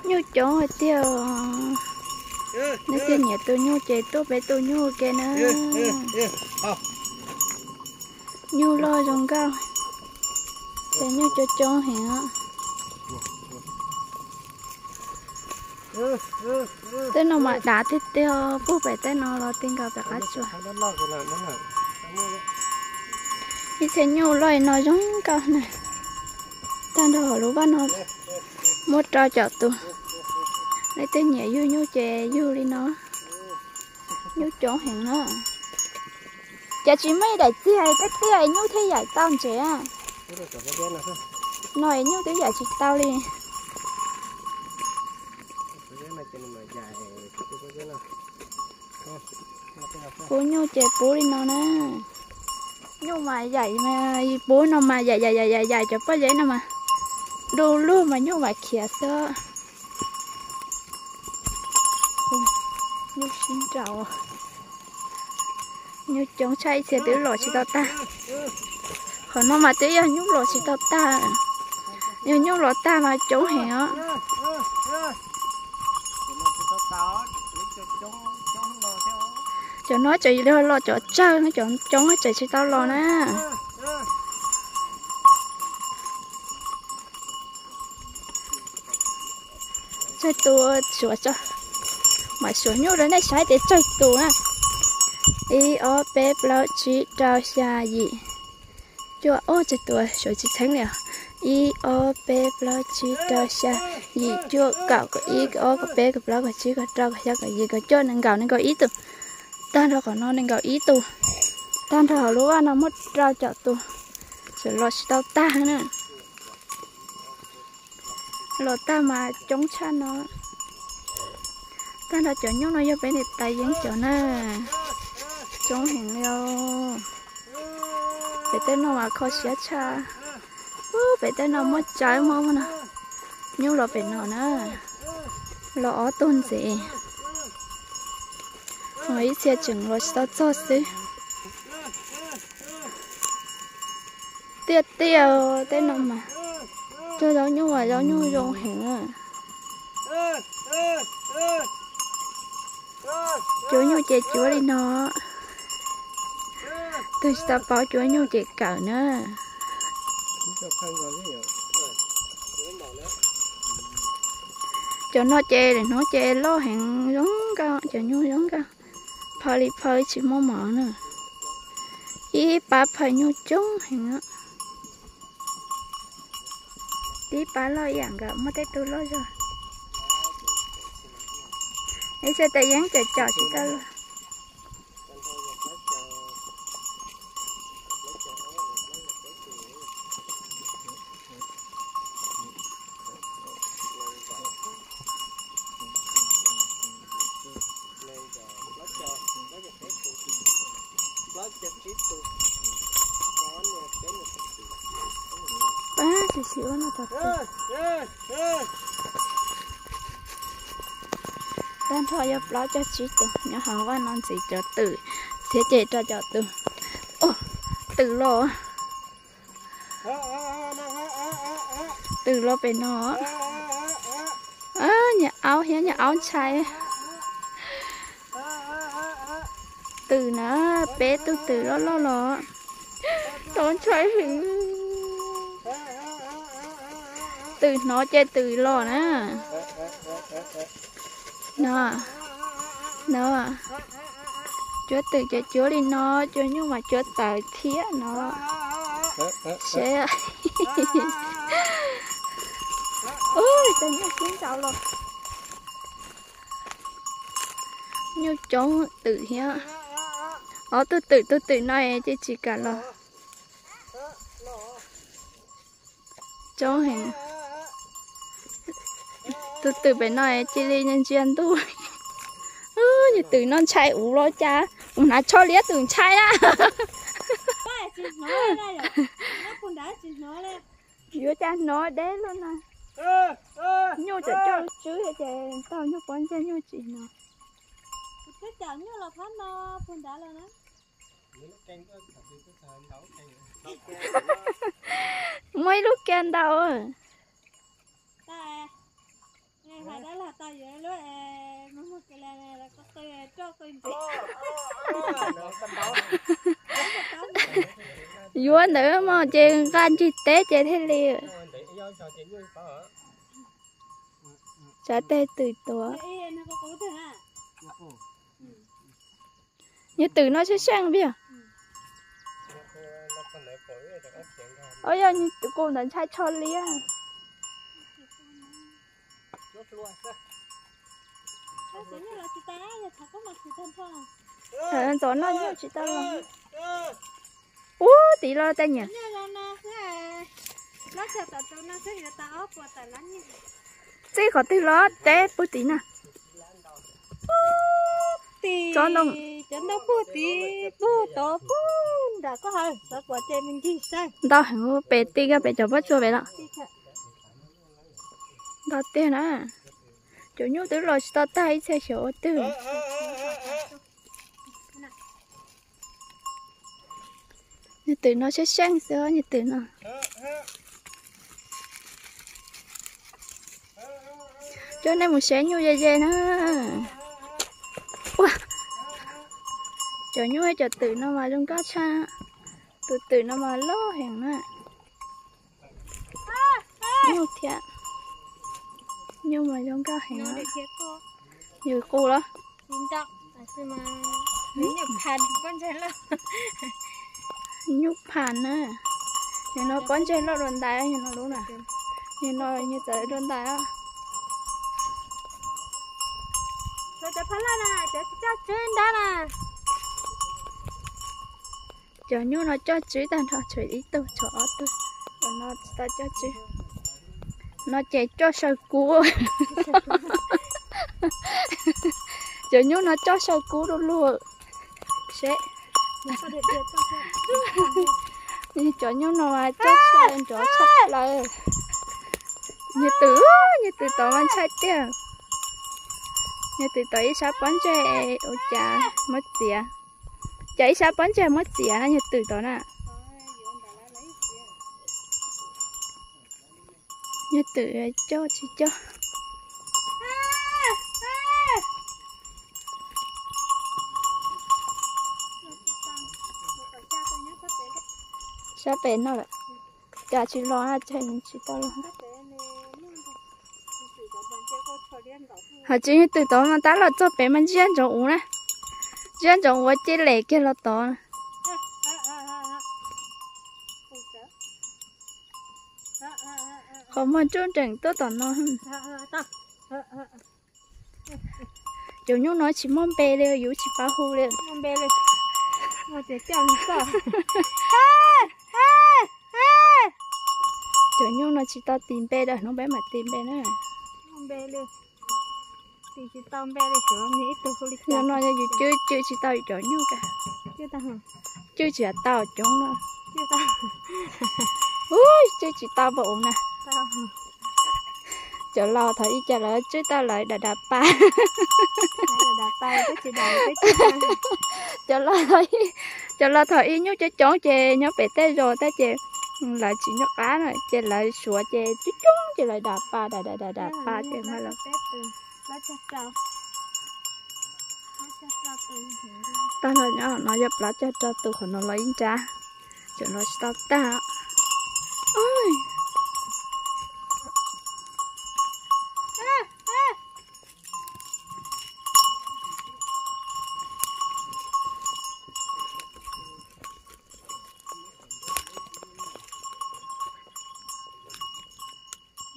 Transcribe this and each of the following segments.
Nyuj coob hais tiag. Nej twg nyiam tus nyuj ces tuaj peb tus nyuj ke na. Nyuj loj zoo nkauj, ces nyuj coob coob heev os. Tej no mas dav tiag tiag, puag pem tej no los ti nkaus pem qab tsuas. Ib txhia nyuj loj li no zoo nkauj na. Tag nrho hauv lub vaj no muaj rau caum tus. Nej twg nyiam yug nyuj ces yug li no. Nyuj coob heev na. Ces tsis muaj ib daim txiag tiaj tiaj nyuj thiaj yaim tau ntsev. No nyuj twb yaim tsis tau li. Pub nyuj ces pub li no na. Nyuj mas yaim, pub no mas yaim yaim yaim yaim yaim cov pob zeb no mas du lug mas nyuj mas khiav xwb. Nyuj sib nraus, nyuj coob tshaj ib txhia twb los tsis tau tag. Qhov no mas twb yog nyuj los tsis tau tag, yog nyuj los tag mas coob heev os. Cov no tseem los cov tsawg, cov coob tseem tsis tau los na. Tsawg tus, suav tso, mam suav nyuj rau nej saib tias tsawg tus na. Ib ob peb plaub tsib rau xya yim cuaj, ob tsawg tus suav tsis txheeb li os. Ib ob peb plaub tsib rau xya yim cuaj kaum kaum ib kaum ob kaum peb kaum plaub kaum tsib kaum rau kaum xya kaum yim kaum cuaj nees nkaum nees nkaum ib tus. Tag nrho qhov no nees nkaum ib tus. Tag nrho hauv lub vaj no muaj rau caum tus, tseem los tsis tau tag na. Los tag mas coob tshaj no. Tag nrho cov nyuj no yog peb niam tais yeeb cov na. Coob heev li os. Pem tej no mas kho siab tshaj. Pem tej no muaj tsawb muaj no. Nyuj los pem no na. Los ob tug ntxiv. Ho ib txhia tseem los tsis tau txog xwb. Tiaj tiaj tej no mas. Cog zaub nyuj mas zaub nyuj zoo heev. Cuab nyuj ces cuab li no. Twg tsis tau paub cuab nyuj ces kawm na. Cov no ces lwm hnub ces loj heev zoo nkauj, cov nyuj zoo nkauj. Phaw li phaw tsis muaj mov na. Ib pab phaw nyuj coob heev. Tib pab loj ib yam nkaus, muaj tej tug loj zog. Ib txhia tais yeeb cam cam tsis tau lawm. Pab tsis tsis ua no tau. Tag nrho yog plaub caug tsib tus nyob hauv vaj no ntxiv cov twm thiab ces rau cov tus. Twm los. Twm los pem no. Nyuam aub thiab nyuam aub ntshai. Twm na, peb tug twm loj loj los. Tau ntshai heev. Twm hnov ces twm los na. No, no, cuab twm ces cuab li no, cuab nyuj mas cuab tawv thiab no. Seb, cov nyuj sib nraus los. Nyuj coob twm thiab. Ob tug twm, tug twm no ces tsis kam los. Coob heev. Tus twm pem no cia li ntsia ntuj. Yog twm no ntshai ua li cas, ua hnav tsho liab twm ntshai na. Yuav cas hnov deb luaj na. Nyuj cov coj tswb ces tau nyuj pob ntseg nyuj tsis hnov. Muaj ib lub ke ntau. Yuav ntawd mas ces nqa nrig teb ces thiaj li. Tsav tej twm tuav. Nws twm no seej seej tiag. Os, yog nws twm qus ntawd ntshai tsho liab. Ntxov noj nyuj tsis tau los. Ub, tid los tej nyiam. Txij qhov twg los teb puag tid na. Tso ntoo. Cov ntoo puag tid, puag tod puag nram koj hawv, xav pom ces me ncig saib. Ntau heev, pem ti kiag pem cov pob tsuas pem los. Ntau tiag na. Cov nyuj twb los tsis tau tag ib txhia xyov ua twg. Nws twm no seej seej xwb, nws twm no. Coj nej mus saib nyuj ze ze na. Ua, cov nyuj cov twm no mas zoo nkauj tshaj. Tus twm no mas loj heev na. Nyuj thiab. Nyuj mas zoo nkauj heev. Yus qus los. Nyuj pha na. Yus no pob ntseg loj dua ntais, yus no lub na. Yus no yus txawm dua ntais. Cov nyuj no coj tswb tag nrho, tshuav ib tug tshuav ob tug. Cov no tsis tau coj tswb. No ces coj saw kub. Cov nyuj no coj saw kub du lug. Seb. Cov nyuj no mas coj saw nrov tshaj plaws. Nws twm, nws twm tod mas ntshai tiag. Nws twm tod ib sab pob ntseg ua cas muab txiav. Cas ib sab pob ntseg muab txiav na, nws twm tod na. Nws twm coj tsis coj. Sab pem no lawm. Cas tsis los, tsis tau los. Hos tsis, nws twm tod mas tab los txog pem mas ntsia ntsoov uv na. Ntsia ntsoov uv ua cej lem kiag los tod. Qhov muag nruj nreem tuaj tom no. Cov nyuj no tsis muaj npe li, yus tsis paub hu li. Cov nyuj no tsis tau tis npe, hnub peb mam tis npe na. Yog no yus cwj cwj tsis tau yus cov nyuj ka. Cwj tsis tau coob no. Cwj tsis tau npaum na. Cov laus thaum ub cas lawv cwj tau lawv dav dav pa. Cov laus thaum ub nyuj coob coob ces nyob pem tej zos tej ces lawv tsis nco qab na, ces lawv suav ces coob coob ces lawv dav pa dav dav dav dav pa ces mas lawv tag los. No yog plaub caug rau tus, qhov no los ib nrab, cov no tsis tau tag.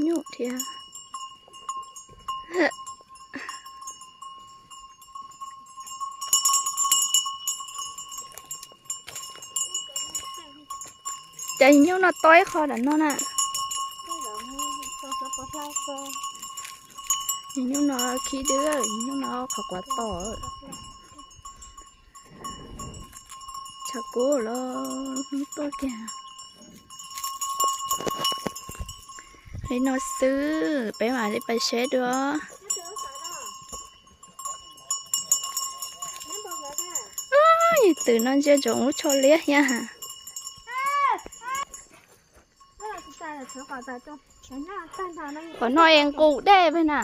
Nyuj thiab. Cov nyuj no tob ib qho ntawm no na. Nyuj no khib dwb, nyuj no qhov quav tom. Tshav kub los hnub tuaj kiag. Li no xwb, peb mam li pais seb dua. Yus twm no ntsia ntsoov ub tsho liab thiab. Qhov no es nqus dej peb na.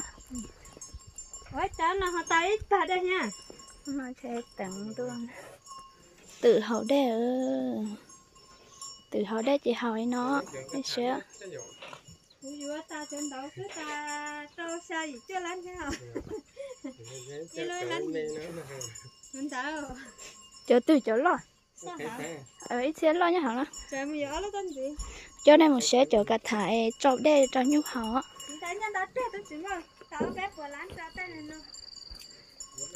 Twm haus dej, twm haus dej ces haus li no. Seb, cov twg cov loj? Ib txhia loj nyob hauv no. Coj nej mus saib cov kav tham es tsau dej rau nyuj haus.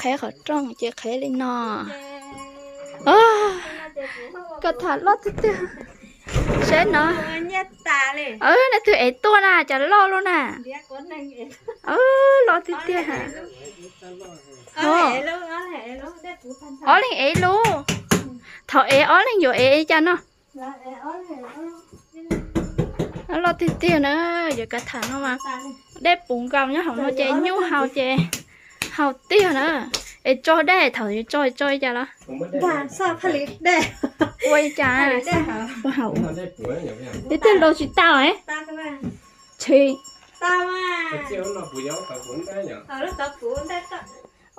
Qheb qhov rooj ces qheb li no. Kav tham loj tiag tiag. Saib no. Nej twg ev tuaj na, cas loj luaj na. Loj tiag tiag. Ob leeg ev lub. Thaum ev ob leeg yuav ev cas no. Loj tiag tiag na, cov kav tham no mas dej puv nkaus nyob hauv no ces nyuj haus ces haus tiag na. Es tso dej thaum yuav tso tso li cas los? Ua li cas? Tib tug los tsis tau. Tsis.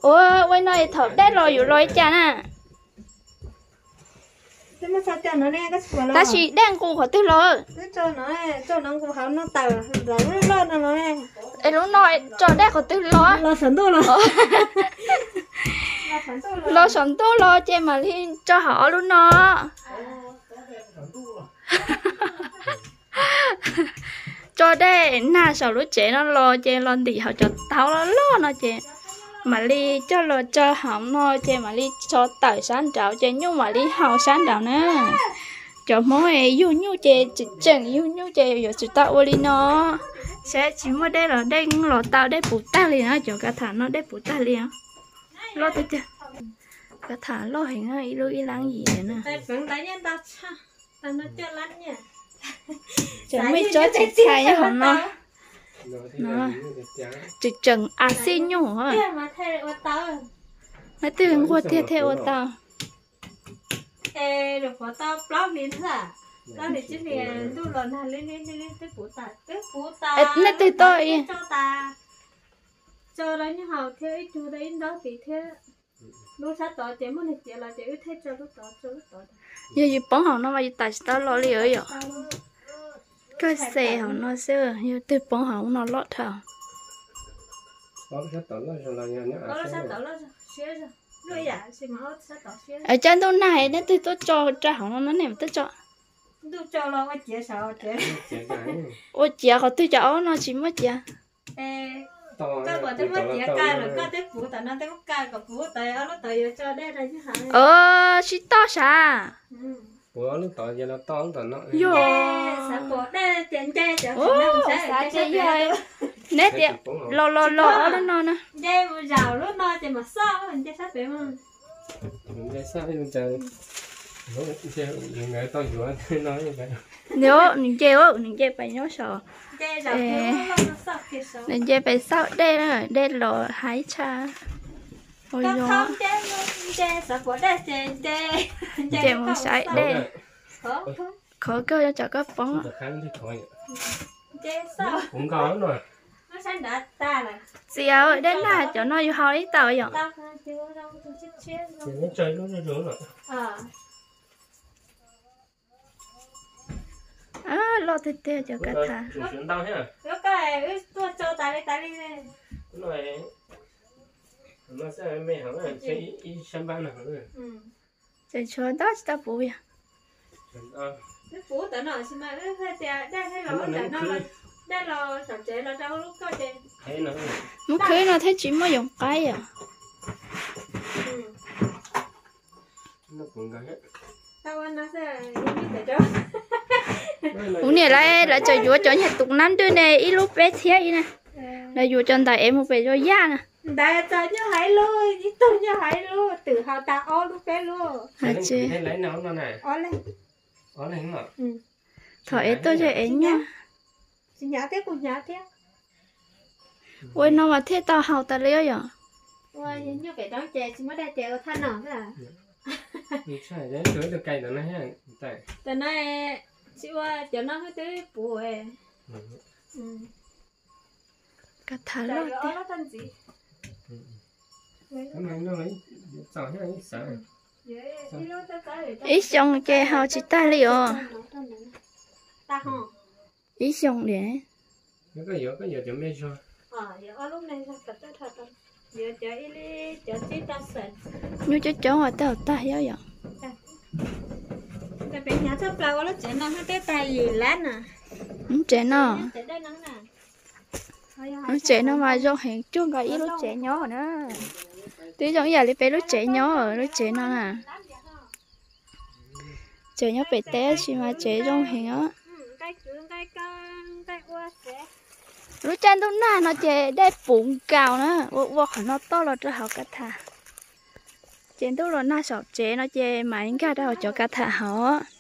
Ua ua no es thaum dej los yuav los li cas na? Tab sis dej nqus qhov twg los? Es lub no tso dej qhov twg los? Los saum ntuj los ces mam li tso hauv ob lub no. Tso dej nag saum lub tsev no los ces los ntim hauv cov tauv loj loj no ces mam li coj los tso hauv no ces mam li tso tawm sab nraud ces nyuj mam li haus sab nraud na. Cov Hmoob yug nyuj ces tseem yug nyuj ces yuav tsum tau ua li no. Saib tsis muaj dej los dej los tau, dej puv tag li na, cov kav tham no dej puv tag li. Loj tiag tiag. Kav tham loj heev, ib lub ib lab yim na. Tseem muaj ib tsob txiv txhais nyob hauv no. Tseem tseem a xij nyuj. Leej twg nquag tiag thiaj ua tau. Nej twg tau. Yog yus poob hauv no mas yus tawm tsis tau los li yom. Kawg xes hauv no xwb, yog twg poob hauv no loj dhau. Cov ntuj nag nej twg tuaj tso rau hauv no ne, twb tso. Ua ciav qhov twg, cov aub no tsis muaj ciav. Sib toj sav. Yog, xav tias yog neb tias los los los ob lub no na. Nws nce, nws nce pais nyob saum, nws nce pais xauj dej na, dej los haib tshaj. Ua yog nce mus saib dej, khov kawg, tsam koj poob. Txiv, dej nag cov no yus haus ib tau yom? Loj tiag tiag cov kav tham. Tseem tshuav ntau tsis tau puv yog. Muab khwb no thiaj tsis muaj yoov qaib yom. Kuv niam lawv, lawv tseem yuav cov nyuag tus nab ntwj ne, ib lub peb txhiab ib na. Lawv yuav cov ntawd es mus pem Zos Yaj na. Thaum es tuaj zej es nyuj. Ua no mas thiaj tau haus tas li yom. Tsis ua cov no twb puv. Kav tham loj tiag. Ib xyoos ces haus tsis tag li os. Ib xyoos li. Nyuj coob coob uas tej hauv tag thiab yom. Lub tsev no, lub tsev no mas zoo heev, cuag nkaus ib lub tsev nyob na. Twb zoo ib yam li peb lub tsev nyob, lub tsev no na. Tsev nyob pem teb tab sis mas tsev zoo heev os. Lub caij ntuj nag no ces dej puv nkaus na, ua ua qhov no toj los rau hauv kav tham. Ces ntuj los nag saum tsev no ces mam nkag rau hauv cov kav tham hauv.